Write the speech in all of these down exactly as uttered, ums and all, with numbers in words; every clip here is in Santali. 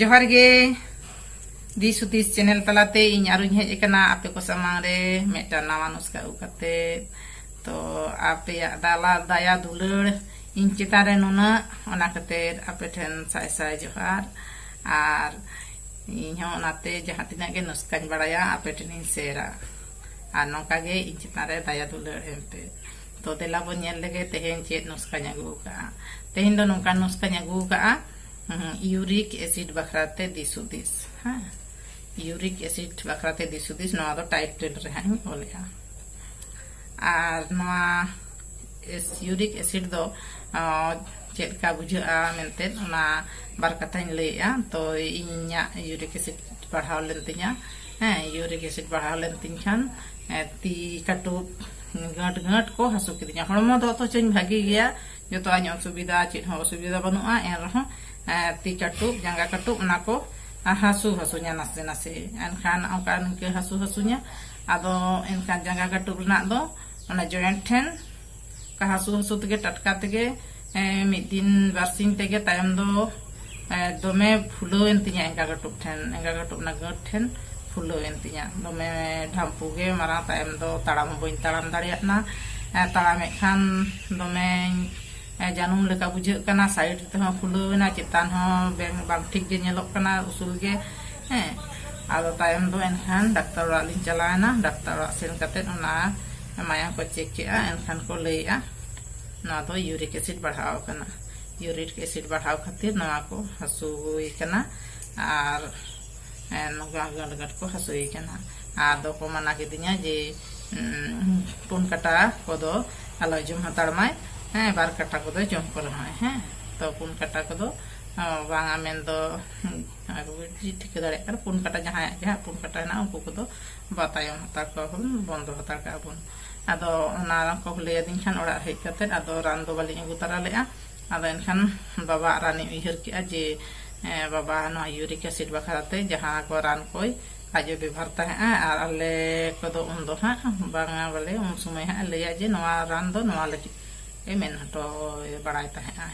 ᱡᱚᱦᱟᱨ ᱜᱮ᱾ ᱫᱤᱥ ᱦᱩᱫᱤᱥ ᱪᱮᱱᱮᱞ ᱛᱟᱞᱟᱛᱮ ᱤᱧ ᱟᱨᱚᱧ ᱦᱮᱡ ᱟᱠᱟᱱᱟ ᱟᱯᱮ ᱠᱚ ᱥᱟᱢᱟᱝ ᱨᱮ ᱢᱤᱫᱴᱟᱝ ᱱᱟᱣᱟ ᱱᱩᱥᱠᱷᱟ ᱟᱹᱜᱩ ᱠᱟᱛᱮ᱾ ᱛᱚ ᱟᱯᱮᱭᱟᱜ ᱫᱟᱞᱟ ᱫᱟᱭᱟ ᱫᱩᱞᱟᱹᱲ ᱤᱧ ᱪᱮᱛᱟᱱ ᱨᱮ ᱱᱩᱱᱟᱹᱜ, ᱚᱱᱟ ᱠᱷᱟᱹᱛᱤᱨ ᱟᱯᱮ ᱴᱷᱮᱱ ᱥᱟᱭ ᱥᱟᱭ ᱡᱚᱦᱟᱨ᱾ ᱟᱨ ᱤᱧ ᱦᱚᱸ ᱚᱱᱟᱛᱮ ᱡᱟᱦᱟᱸ ᱛᱤᱱᱟᱹᱜ ᱜᱮ ᱱᱩᱥᱠᱷᱟᱧ ᱵᱟᱲᱟᱭᱟ ᱟᱯᱮ ᱴᱷᱮᱱᱤᱧ ᱥᱮᱭᱟᱨᱟ᱾ ᱟᱨ ᱱᱚᱝᱠᱟ ᱜᱮ ᱤᱧ ᱪᱮᱛᱟᱱ ᱨᱮ ᱫᱟᱭᱟ ᱫᱩᱞᱟᱹᱲ ᱮᱢ ᱯᱮ᱾ ᱛᱚ ᱫᱮᱞᱟ ᱵᱚᱱ ᱧᱮᱞ ᱞᱮᱜᱮ ᱛᱮᱦᱮᱧ ᱪᱮᱫ ᱱᱩᱥᱠᱷᱟᱧ ᱟᱹᱜᱩ ᱟᱠᱟᱫᱼᱟ᱾ ᱛᱮᱦᱮᱧ ᱫᱚ ᱱᱚᱝᱠᱟᱱ ᱱᱩᱥᱠᱷᱟᱧ ᱟᱹᱜᱩ ᱟᱠᱟᱫᱼᱟ, ᱦᱩᱸ, ᱤᱭᱩᱨᱤᱠ ᱮᱥᱤᱰ ᱵᱟᱠᱷᱨᱟ ᱛᱮ ᱫᱤᱥ ᱦᱩᱫᱤᱥ᱾ ᱦᱮᱸ, ᱤᱭᱩᱨᱤᱠ ᱮᱥᱤᱰ ᱵᱟᱠᱷᱨᱟ ᱛᱮ ᱫᱤᱥ ᱦᱩᱫᱤᱥ, ᱱᱚᱣᱟ ᱫᱚ ᱴᱟᱭᱤᱴᱮᱞ ᱨᱮ ᱦᱟᱸᱜ ᱤᱧ ᱚᱞᱮᱜᱼᱟ᱾ ᱟᱨ ᱱᱚᱣᱟ ᱮᱥ-, ᱤᱭᱩᱨᱤᱠ ᱮᱥᱤᱰ ᱫᱚ, ᱟᱸ, ᱪᱮᱫ ᱞᱮᱠᱟ ᱵᱩᱡᱷᱟᱹᱜᱼᱟ ᱢᱮᱱᱛᱮ ᱚᱱᱟ ᱵᱟᱨ ᱠᱟᱛᱷᱟᱧ ᱞᱟᱹᱭᱮᱜᱼᱟ᱾ ᱛᱚ ᱤᱧᱟᱹᱜ ᱤᱭᱩᱨᱤᱠ ᱮᱥᱤᱰ ᱵᱟᱲᱦᱟᱣ ᱞᱮᱱ ᱛᱤᱧᱟ, ᱦᱮᱸ, ᱤᱭᱩᱨᱤᱠ ᱮᱥᱤᱰ ᱵᱟᱲᱦᱟᱣ ᱞᱮᱱ ᱛᱤᱧ ᱠᱷᱟᱱ, ᱮ, ᱛᱤ ᱠᱟᱹᱴᱩᱵ ᱜᱟᱹᱴ ᱜᱟᱹᱴ ᱠᱚ ᱦᱟᱹᱥᱩ ᱠᱤᱫᱤᱧᱟ᱾ ᱦᱚᱲᱢᱚ ᱫᱚ ᱚᱛᱷᱚᱪᱚᱧ ᱵᱷᱟᱜᱮ ᱜᱮᱭᱟ, ᱡᱚᱛᱚᱣᱟᱜ ᱤᱧ ᱚᱥᱩᱵᱤᱫᱷᱟ, ᱪᱮᱫ ᱦᱚᱸ ᱚᱥᱩᱵᱤᱫᱷᱟ ᱵᱟᱹᱱᱩᱜᱼᱟ, ᱮᱱ ᱨᱮᱦᱚᱸ, ᱮ, ᱛᱤ ᱠᱟᱹᱴᱩᱵ, ᱡᱟᱸᱜᱟ ᱠᱟᱹᱴᱩᱵ, ᱚᱱᱟ ᱠᱚ, ᱟ, ᱦᱟᱹᱥᱩ ᱦᱟᱹᱥᱩᱧᱟ ᱱᱟᱥᱮ ᱱᱟᱥᱮ᱾ ᱮᱱᱠᱷᱟᱱ ᱚᱱᱠᱟ ᱱᱤᱝᱠᱟᱹ ᱦᱟᱹᱥᱩ ᱦᱟᱹᱥᱩᱧᱟ᱾ ᱟᱫᱚ ᱮᱱᱠᱷᱟᱱ ᱡᱟᱸᱜᱟ ᱠᱟᱹᱴᱩᱵ ᱨᱮᱱᱟᱜ ᱫᱚ ᱚᱱᱟ ᱡᱚᱭᱮᱱᱴ ᱴᱷᱮᱱ ᱚᱱᱠᱟ ᱦᱟᱹᱥᱩ ᱦᱟᱹᱥᱩ ᱛᱮᱜᱮ, ᱴᱟᱴᱠᱟ ᱛᱮᱜᱮ, ᱮ, ᱢᱤᱫ ᱫᱤᱱ ᱵᱟᱨᱥᱤᱧ ᱛᱮᱜᱮ ᱛᱟᱭᱚᱢ ᱫᱚ, ᱮ, ᱫᱚᱢᱮ ᱯᱷᱩᱞᱟᱹᱣᱮᱱ ᱛᱤᱧᱟ ᱮᱸᱜᱟ ᱠᱟᱹᱴᱩᱵ ᱴᱷᱮᱱ, ᱮᱸᱜᱟ ᱠᱟᱹᱴᱩᱵ ᱚᱱᱟ ᱜᱟᱹᱴ ᱴᱷᱮᱱ ᱯᱷᱩᱞᱟᱹᱣᱮᱱ ᱛᱤᱧᱟ᱾ ᱫᱚᱢᱮ ᱰᱷᱟᱢᱯᱩ ᱜᱮ ᱢᱟᱨᱟᱝ, ᱛᱟᱭᱚᱢ ᱫᱚ ᱛᱟᱲᱟᱢ ᱦᱚᱸ ᱵᱟᱹᱧ ᱛᱟᱲᱟᱢ ᱫᱟᱲᱮᱭᱟᱜ ᱠᱟᱱᱟ᱾ ᱮ, ᱛᱟᱲᱟᱢᱮᱫ ᱠᱷᱟᱱ ᱫᱚᱢᱮᱧ, ᱮ, ᱡᱟᱹᱱᱩᱢ ᱞᱮᱠᱟ ᱵᱩᱡᱷᱟᱹᱜ ᱠᱟᱱᱟ, ᱥᱟᱭᱤᱰ ᱛᱮᱦᱚᱸ ᱯᱷᱩᱞᱟᱹᱣ ᱮᱱᱟ, ᱪᱮᱛᱟᱱ ᱦᱚᱸ ᱵᱮᱝ-, ᱵᱟᱝ ᱴᱷᱤᱠ ᱜᱮ ᱧᱮᱞᱚᱜ ᱠᱟᱱᱟ, ᱩᱥᱩᱞ ᱜᱮ᱾ ᱦᱮᱸ, ᱟᱫᱚ ᱛᱟᱭᱚᱢ ᱫᱚ ᱮᱱᱠᱷᱟᱱ ᱰᱟᱠᱛᱟᱨ ᱚᱲᱟᱜ ᱞᱤᱧ ᱪᱟᱞᱟᱣᱮᱱᱟ᱾ ᱰᱟᱠᱛᱟᱨ ᱚᱲᱟᱜ ᱥᱮᱱ ᱠᱟᱛᱮᱫ ᱚᱱᱟ ᱢᱟᱭᱟᱢ ᱠᱚ ᱪᱮᱠ ᱠᱮᱜᱼᱟ, ᱮᱱᱠᱷᱟᱱ ᱠᱚ ᱞᱟᱹᱭᱮᱜᱼᱟ, ᱱᱚᱣᱟ ᱫᱚ ᱤᱭᱩᱨᱤᱠ ᱮᱥᱤᱰ ᱵᱟᱲᱦᱟᱣ ᱟᱠᱟᱱᱟ᱾ ᱤᱭᱩᱨᱤᱠ ᱮᱥᱤᱰ ᱵᱟᱲᱦᱟᱣ ᱠᱷᱟᱹᱛᱤᱨ ᱱᱚᱣᱟ ᱠᱚ ᱦᱟᱹᱥᱩᱭᱮ ᱠᱟᱱᱟ ᱟᱨ, ᱮ, ᱱᱚᱝᱠᱟ ᱜᱟᱹᱴ ᱜᱟᱹᱴ ᱠᱚ ᱦᱟᱹᱥᱩᱭᱮ ᱠᱟᱱᱟ᱾ ᱟᱫᱚ ᱠᱚ ᱢᱟᱱᱟ ᱠᱤᱫᱤᱧᱟ ᱡᱮ, ᱩᱸ, ᱯᱩᱱ ᱠᱟᱴᱟ ᱠᱚᱫᱚ ᱟᱞᱚ ᱡᱚᱢ ᱦᱟᱛᱟᱲ ᱢᱟᱭ, ᱦᱮᱸ, ᱵᱟᱨ ᱠᱟᱴᱟ ᱠᱚᱫᱚ ᱡᱚᱢ ᱠᱚ ᱨᱮᱦᱚᱸᱭ, ᱦᱮᱸ᱾ ᱛᱚ ᱯᱩᱱ ᱠᱟᱴᱟ ᱠᱚᱫᱚ, ᱚ, ᱵᱟᱝᱟ ᱢᱮᱱᱫᱚ, ᱦᱩᱸ, ᱟᱨ ᱴᱷᱤᱠᱟᱹ ᱫᱟᱲᱮᱭᱟᱜ ᱠᱟᱱᱟ, ᱯᱩᱱ ᱠᱟᱴᱟ ᱡᱟᱦᱟᱸᱭᱟᱜ ᱜᱮ ᱦᱟᱸᱜ ᱯᱩᱱ ᱠᱟᱴᱟ ᱦᱮᱱᱟᱜᱼᱟ, ᱩᱱᱠᱩ ᱠᱚᱫᱚ ᱵᱟ ᱛᱟᱭᱚᱢ ᱦᱟᱛᱟᱲ ᱠᱚᱣᱟ ᱵᱚᱱ, ᱵᱚᱱᱫᱚ ᱦᱟᱛᱟᱲ ᱠᱟᱜᱼᱟ ᱵᱚᱱ᱾ ᱟᱫᱚ ᱚᱱᱟ ᱠᱚ ᱞᱟᱹᱭ ᱟᱹᱫᱤᱧ ᱠᱷᱟᱱ ᱚᱲᱟᱜ ᱦᱮᱡ ᱠᱟᱛᱮᱫ ᱟᱫᱚ ᱨᱟᱱ ᱫᱚ ᱵᱟᱹᱞᱤᱧ ᱟᱹᱜᱩ ᱛᱟᱨᱟ ᱞᱮᱫᱼᱟ᱾ ᱟᱫᱚ ᱮᱱᱠᱷᱟᱱ ᱵᱟᱵᱟᱣᱟᱜ ᱨᱟᱱᱤᱧ ᱩᱭᱦᱟᱹᱨ ᱠᱮᱫᱼᱟ ᱡᱮ, ᱮ, ᱵᱟᱵᱟ ᱱᱚᱣᱟ ᱤᱭᱩᱨᱤᱠ ᱮᱥᱤᱰ ᱵᱟᱠᱷᱨᱟ ᱛᱮ ᱡᱟᱦᱟᱸ ᱠᱚ ᱨᱟᱱ ᱠᱚᱭ ᱟᱡ ᱮ ᱵᱮᱵᱷᱟᱨ ᱛᱟᱦᱮᱸᱜᱼᱟ, ᱟᱨ ᱟᱞᱮ ᱠᱚᱫᱚ ᱩᱱ ᱫᱚ ᱦᱟᱸᱜ ᱵᱟᱝᱟ ᱵᱚᱞᱮ, ᱩᱱ ᱥᱚᱢᱚᱭ ᱦᱟᱸᱜ ᱮ ᱞᱟᱹᱭᱟ ᱡᱮ ᱱᱚᱣᱟ ᱨᱟᱱ ᱫᱚ ᱱᱚᱣᱟ ᱞᱟᱹᱜᱤᱫ ᱮ ᱢᱮᱱ ᱦᱚᱴᱚ ᱵᱟᱲᱟᱭ ᱛᱟᱦᱮᱸᱜᱼᱟ᱾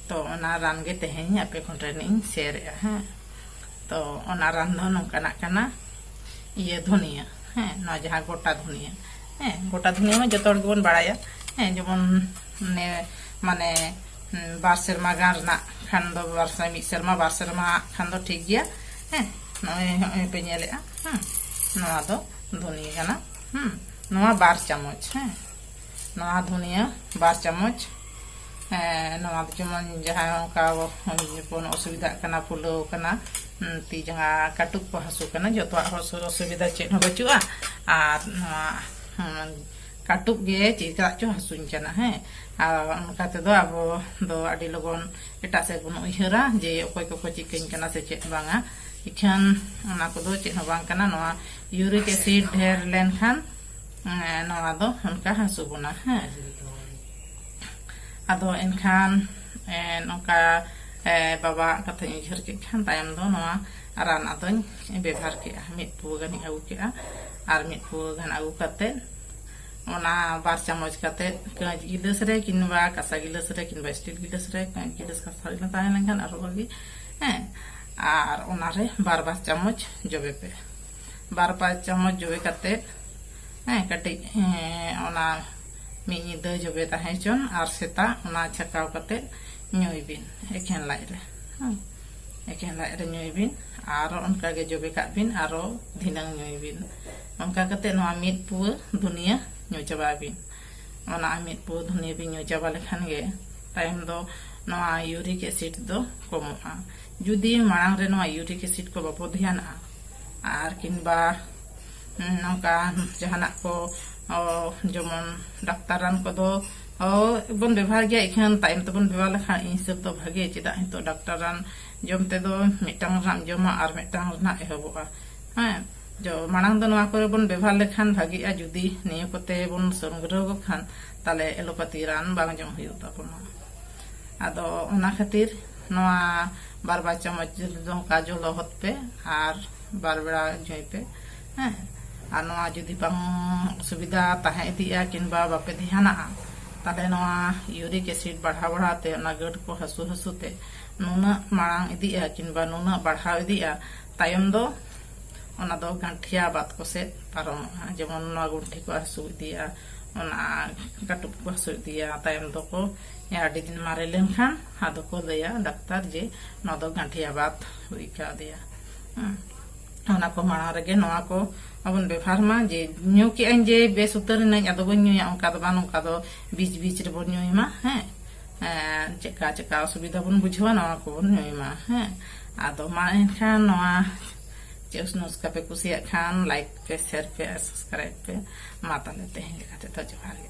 ᱛᱚ ᱚᱱᱟ ᱨᱟᱱ ᱜᱮ ᱛᱮᱦᱮᱧ ᱟᱯᱮ ᱠᱚ ᱴᱷᱮᱱ ᱤᱧ ᱥᱮᱭᱟᱨᱮᱜᱼᱟ᱾ ᱦᱮᱸ, ᱛᱚ ᱚᱱᱟ ᱨᱟᱱ ᱫᱚ ᱱᱚᱝᱠᱟᱱᱟᱜ ᱠᱟᱱᱟ, ᱤᱭᱟᱹ ᱫᱷᱩᱱᱤᱭᱟᱹ᱾ ᱦᱮᱸ, ᱱᱚᱣᱟ ᱡᱟᱦᱟᱸ ᱜᱚᱴᱟ ᱫᱷᱩᱱᱤᱭᱟᱹ, ᱦᱮᱸ, ᱜᱚᱴᱟ ᱫᱷᱩᱱᱤᱭᱟᱹ ᱢᱟ ᱡᱚᱛᱚ ᱦᱚᱲ ᱜᱮᱵᱚᱱ ᱵᱟᱲᱟᱭᱟ᱾ ᱦᱮᱸ, ᱡᱮᱢᱚᱱ ᱢᱟᱱᱮ, ᱢᱟᱱᱮ ᱦᱩᱸ, ᱵᱟᱨ ᱥᱮᱨᱢᱟ ᱜᱟᱱ ᱨᱮᱱᱟᱜ ᱠᱷᱟᱱ ᱫᱚ, ᱵᱟᱨ ᱥᱮ-, ᱢᱤᱫ ᱥᱮᱨᱢᱟ, ᱵᱟᱨ ᱥᱮᱨᱢᱟ ᱠᱷᱟᱱ ᱫᱚ ᱴᱷᱤᱠ ᱜᱮᱭᱟ᱾ ᱦᱮᱸ, ᱱᱚᱜᱼᱚᱭ ᱱᱚᱜᱼᱚᱭ ᱯᱮ ᱧᱮᱞᱮᱜᱼᱟ᱾ ᱦᱮᱸ, ᱱᱚᱣᱟ ᱫᱚ ᱫᱷᱩᱱᱤᱭᱟᱹ ᱠᱟᱱᱟ᱾ ᱦᱮᱸ, ᱱᱚᱣᱟ ᱵᱟᱨ ᱪᱟᱢᱚᱪ᱾ ᱦᱮᱸ, ᱱᱚᱣᱟ ᱫᱷᱩᱱᱤᱭᱟᱹ ᱵᱟᱨ ᱪᱟᱢᱚᱪ᱾ ᱦᱮᱸ, ᱱᱚᱣᱟ ᱫᱚ ᱡᱮᱢᱚᱱ ᱡᱟᱦᱟᱸᱭ ᱚᱱᱠᱟ ᱵᱚᱱ ᱚᱥᱩᱵᱤᱫᱷᱟᱜ ᱠᱟᱱᱟ, ᱯᱷᱩᱞᱟᱹᱣ ᱠᱟᱱᱟ, ᱦᱩᱸ, ᱛᱤ ᱡᱟᱸᱜᱟ ᱠᱟᱹᱴᱩᱵ ᱠᱚ ᱦᱟᱹᱥᱩ ᱠᱟᱱᱟ, ᱡᱚᱛᱚᱣᱟᱜ ᱦᱚᱸ ᱚᱥᱩᱵᱤᱫᱷᱟ ᱪᱮᱫ ᱦᱚᱸ ᱵᱟᱹᱪᱩᱜᱼᱟ᱾ ᱟᱨ ᱱᱚᱣᱟ, ᱦᱩᱸ, ᱠᱟᱹᱴᱩᱵ ᱜᱮ ᱪᱮᱫᱟᱜ ᱪᱚ ᱦᱟᱹᱥᱩᱧ ᱠᱟᱱᱟ᱾ ᱦᱮᱸ, ᱟᱨ ᱚᱱᱠᱟ ᱛᱮᱫᱚ ᱟᱵᱚ ᱫᱚ ᱟᱹᱰᱤ ᱞᱚᱜᱚᱱ ᱮᱴᱟᱜ ᱥᱮᱫ ᱵᱚᱱ ᱩᱭᱦᱟᱹᱨᱟ ᱡᱮ ᱚᱠᱚᱭ ᱠᱚᱠᱚ ᱪᱤᱠᱟᱹᱧ ᱠᱟᱱᱟ ᱥᱮ ᱪᱮᱫ ᱵᱟᱝᱟ᱾ ᱤᱠᱷᱟᱹᱱ ᱚᱱᱟ ᱠᱚᱫᱚ ᱪᱮᱫ ᱦᱚᱸ ᱵᱟᱝ ᱠᱟᱱᱟ᱾ ᱱᱚᱣᱟ ᱤᱭᱩᱨᱤᱠ ᱮᱥᱤᱰ ᱰᱷᱮᱨ ᱞᱮᱱᱠᱷᱟᱱ, ᱮᱸ, ᱱᱚᱣᱟ ᱫᱚ ᱚᱱᱠᱟ ᱦᱟᱹᱥᱩ ᱵᱚᱱᱟ᱾ ᱦᱮᱸ, ᱟᱫᱚ ᱮᱱᱠᱷᱟᱱ, ᱮᱸ, ᱱᱚᱝᱠᱟ, ᱮᱸ, ᱵᱟᱵᱟᱣᱟᱜ ᱠᱟᱛᱷᱟᱧ ᱩᱭᱦᱟᱹᱨ ᱠᱮᱫ ᱠᱷᱟᱱ ᱛᱟᱭᱚᱢ ᱫᱚ ᱱᱚᱣᱟ ᱨᱟᱱ ᱟᱫᱚᱧ ᱵᱮᱵᱷᱟᱨ ᱠᱮᱜᱼᱟ᱾ ᱢᱤᱫ ᱯᱩᱣᱟᱹ ᱜᱟᱱᱤᱧ ᱟᱹᱜᱩ ᱠᱮᱜᱼᱟ, ᱟᱨ ᱢᱤᱫ ᱯᱩᱣᱟᱹ ᱜᱟᱱ ᱟᱹᱜᱩ ᱠᱟᱛᱮᱫ ᱚᱱᱟ ᱵᱟᱨ ᱪᱟᱢᱚᱪ ᱠᱟᱛᱮᱫ ᱠᱟᱹᱪ ᱜᱤᱞᱟᱹᱥ ᱨᱮ ᱠᱤᱝᱵᱟ ᱠᱟᱸᱥᱟ ᱜᱤᱞᱟᱹᱥ ᱨᱮ ᱠᱤᱝᱵᱟ ᱥᱴᱤᱞ ᱜᱤᱞᱟᱹᱥ ᱨᱮ, ᱠᱟᱹᱪ ᱜᱤᱞᱟᱹᱥ ᱠᱟᱸᱥᱟ ᱜᱤᱞᱟᱹᱥ ᱛᱟᱦᱮᱸ ᱞᱮᱱᱠᱷᱟᱱ ᱟᱨᱚ ᱵᱷᱟᱹᱜᱤ᱾ ᱦᱮᱸ, ᱟᱨ ᱚᱱᱟᱨᱮ ᱵᱟᱨ ᱵᱟᱨ ᱪᱟᱢᱚᱪ ᱡᱚᱵᱮ ᱯᱮ᱾ ᱵᱟᱨ ᱵᱟᱨ ᱪᱟᱢᱚᱪ ᱡᱚᱵᱮ ᱠᱟᱛᱮᱫ, ᱦᱮᱸ, ᱠᱟᱹᱴᱤᱡ, ᱦᱮᱸ, ᱚᱱᱟ ᱢᱤᱫ ᱧᱤᱫᱟᱹ ᱡᱚᱵᱮ ᱛᱟᱦᱮᱸ ᱦᱚᱪᱚᱱ ᱟᱨ ᱥᱮᱛᱟᱜ ᱚᱱᱟ ᱪᱷᱟᱠᱟᱣ ᱠᱟᱛᱮᱫ ᱧᱩᱭ ᱵᱤᱱ ᱮᱠᱷᱮᱱ ᱞᱟᱡ ᱨᱮ᱾ ᱦᱮᱸ, ᱮᱠᱷᱮᱱ ᱞᱟᱡ ᱨᱮ ᱧᱩᱭ ᱵᱤᱱ, ᱟᱨᱚ ᱚᱱᱠᱟ ᱜᱮ ᱡᱚᱵᱮ ᱠᱟᱜ ᱵᱤᱱ, ᱟᱨᱚ ᱫᱷᱤᱱᱟᱹᱝ ᱧᱩᱭ ᱵᱤᱱ᱾ ᱚᱱᱠᱟ ᱠᱟᱛᱮᱫ ᱱᱚᱣᱟ ᱢᱤᱫ ᱯᱩᱣᱟᱹ ᱫᱷᱩᱱᱤᱭᱟᱹ ᱧᱩ ᱪᱟᱵᱟᱭ ᱵᱤᱱ᱾ ᱚᱱᱟ ᱢᱤᱫ ᱯᱩᱣᱟᱹ ᱫᱷᱩᱱᱤᱭᱟᱹ ᱵᱤᱱ ᱧᱩ ᱪᱟᱵᱟ ᱞᱮᱠᱷᱟᱱ ᱜᱮ ᱛᱟᱭᱚᱢ ᱫᱚ ᱱᱚᱣᱟ ᱤᱭᱩᱨᱤᱠ ᱮᱥᱤᱰ ᱫᱚ ᱠᱚᱢᱚᱜᱼᱟ᱾ ᱡᱩᱫᱤ ᱢᱟᱲᱟᱝ ᱨᱮ ᱱᱚᱣᱟ ᱤᱭᱩᱨᱤᱠ ᱮᱥᱤᱰ ᱠᱚ ᱵᱟᱵᱚ ᱫᱷᱮᱭᱟᱱᱟᱜᱼᱟ, ᱟᱨ ᱠᱤᱝᱵᱟ, ᱩᱸ, ᱱᱚᱝᱠᱟ ᱡᱟᱦᱟᱱᱟᱜ ᱠᱚ, ᱚ, ᱡᱮᱢᱚᱱ ᱰᱟᱠᱛᱟᱨ ᱨᱟᱱ ᱠᱚᱫᱚ, ᱚ, ᱵᱚᱱ ᱵᱮᱵᱚᱦᱟᱨ ᱜᱮᱭᱟ, ᱤᱠᱷᱟᱹᱱ ᱛᱟᱭᱚᱢ ᱛᱮᱵᱚᱱ ᱵᱮᱵᱚᱦᱟᱨ ᱞᱮᱠᱷᱟᱱ ᱤᱧ ᱦᱤᱥᱟᱹᱵ ᱫᱚ ᱵᱷᱟᱜᱮ᱾ ᱪᱮᱫᱟᱜ ᱱᱤᱛᱚᱜ ᱰᱟᱠᱛᱟᱨ ᱨᱟᱱ ᱡᱚᱢ ᱛᱮᱫᱚ ᱢᱤᱫᱴᱟᱝ ᱨᱮᱱᱟᱜ ᱮᱢ ᱡᱚᱢᱟ ᱟᱨ ᱢᱤᱫᱴᱟᱝ ᱨᱮᱱᱟᱜ ᱮᱦᱚᱵᱚᱜᱼᱟ᱾ ᱦᱮᱸ, ᱡᱚ-, ᱢᱟᱲᱟᱝ ᱫᱚ ᱱᱚᱣᱟ ᱠᱚᱨᱮ ᱵᱚᱱ ᱵᱮᱵᱚᱦᱟᱨ ᱞᱮᱠᱷᱟᱱ ᱵᱷᱟᱜᱮᱜᱼᱟ, ᱡᱩᱫᱤ ᱱᱤᱭᱟᱹ ᱠᱚᱛᱮ ᱵᱚᱱ ᱥᱚᱝᱜᱨᱚᱦᱚ ᱠᱚ ᱠᱷᱟᱱ, ᱛᱟᱦᱞᱮ ᱮᱞᱳᱯᱟᱛᱤ ᱨᱟᱱ ᱵᱟᱝ ᱡᱚᱢ ᱦᱩᱭᱩᱜ ᱛᱟᱵᱚᱱᱟ᱾ ᱟᱫᱚ ᱚᱱᱟ ᱠᱷᱟᱹᱛᱤᱨ ᱱᱚᱣᱟ ᱵᱟᱨ ᱵᱟᱨ ᱪᱟᱢᱚᱪ ᱫᱚ ᱚᱱᱠᱟ ᱡᱚ ᱞᱚᱦᱚᱫ ᱯᱮ ᱟᱨ ᱵᱟᱨ ᱵᱮᱲᱟ ᱧᱩᱭ ᱯᱮ᱾ ᱦᱮᱸ, ᱟᱨ ᱱᱚᱣᱟ ᱡᱩᱫᱤ ᱵᱟᱝ ᱚᱥᱩᱵᱤᱫᱷᱟ ᱛᱟᱦᱮᱸ ᱤᱫᱤᱜᱼᱟ ᱠᱤᱝᱵᱟ ᱵᱟᱯᱮ ᱫᱷᱮᱭᱟᱱᱟᱜᱼᱟ, ᱛᱟᱦᱞᱮ ᱱᱚᱣᱟ ᱤᱭᱩᱨᱤᱠ ᱮᱥᱤᱰ ᱵᱟᱲᱦᱟᱣ ᱵᱟᱲᱦᱟᱣ ᱛᱮ ᱚᱱᱟ ᱜᱟᱹᱴ ᱠᱚ ᱦᱟᱹᱥᱩ ᱦᱟᱹᱥᱩ ᱛᱮ ᱱᱩᱱᱟᱹᱜ ᱢᱟᱲᱟᱝ ᱤᱫᱤᱜᱼᱟ ᱠᱤᱝᱵᱟ ᱱᱩᱱᱟᱹᱜ ᱵᱟᱲᱦᱟᱣ ᱤᱫᱤᱜᱼᱟ, ᱛᱟᱭᱚᱢ ᱫᱚ ᱚᱱᱟ ᱫᱚ ᱜᱟᱸᱴᱷᱤᱭᱟ ᱵᱟᱛ ᱠᱚ ᱥᱮᱫ ᱯᱟᱨᱚᱢᱚᱜᱼᱟ᱾ ᱡᱮᱢᱚᱱ ᱱᱚᱣᱟ ᱜᱩᱱᱴᱷᱤ ᱠᱚ ᱦᱟᱹᱥᱩ ᱤᱫᱤᱭᱟ, ᱚᱱᱟ ᱠᱟᱹᱴᱩᱵ ᱠᱚ ᱦᱟᱹᱥᱩ ᱤᱫᱤᱭᱟ, ᱛᱟᱭᱚᱢ ᱫᱚᱠᱚ ᱟᱹᱰᱤ ᱫᱤᱱ ᱢᱟᱨᱮ ᱞᱮᱱᱠᱷᱟᱱ ᱟᱫᱚ ᱠᱚ ᱞᱟᱹᱭᱟ ᱰᱟᱠᱛᱟᱨ ᱡᱮ ᱱᱚᱣᱟ ᱫᱚ ᱜᱟᱸᱴᱷᱤᱭᱟ ᱵᱟᱛ ᱦᱩᱭ ᱠᱟᱣᱫᱮᱭᱟ᱾ ᱦᱮᱸ᱾ ᱚᱱᱟ ᱠᱚ ᱢᱟᱲᱟᱝ ᱨᱮᱜᱮ ᱱᱚᱣᱟ ᱠᱚ ᱟᱵᱚᱱ ᱵᱮᱵᱚᱦᱟᱨ ᱢᱟ᱾ ᱡᱮ ᱧᱩ ᱠᱮᱜ ᱟᱹᱧ ᱡᱮ ᱵᱮᱥ ᱩᱛᱟᱹᱨ ᱮᱱᱟᱹᱧ, ᱟᱫᱚ ᱵᱟᱹᱧ ᱧᱩᱭᱟ, ᱚᱱᱠᱟ ᱫᱚ ᱵᱟᱝ, ᱱᱚᱝᱠᱟ ᱫᱚ ᱵᱤᱪ ᱵᱤᱪ ᱨᱮᱵᱚᱱ ᱧᱩᱭ ᱢᱟ᱾ ᱦᱮᱸ᱾ ᱮᱸ, ᱪᱮᱠᱟ ᱪᱮᱠᱟ ᱚᱥᱩᱵᱤᱫᱷᱟ ᱵᱚᱱ ᱵᱩᱡᱷᱟᱹᱣᱟ, ᱱᱚᱣᱟ ᱠᱚᱵᱚᱱ ᱧᱩᱭ ᱢᱟ᱾ ᱦᱮᱸ᱾ ᱟᱫᱚ ᱢᱟ ᱮᱱᱠᱷᱟᱱ ᱱᱚᱣᱟ ᱪᱮᱥ ᱱᱩᱥᱠᱟ ᱯᱮ ᱠᱩᱥᱤᱭᱟᱜ ᱠᱷᱟᱱ ᱞᱟᱭᱤᱠ ᱯᱮ, ᱥᱮᱭᱟᱨ ᱯᱮ ᱟᱨ ᱥᱟᱵᱥᱠᱨᱟᱭᱤᱵ ᱯᱮ᱾ ᱢᱟ ᱛᱟᱦᱞᱮ ᱛᱮᱦᱮᱧ ᱞᱮᱠᱟ ᱛᱮᱫᱚ ᱡᱚᱦᱟᱨ ᱜᱮ᱾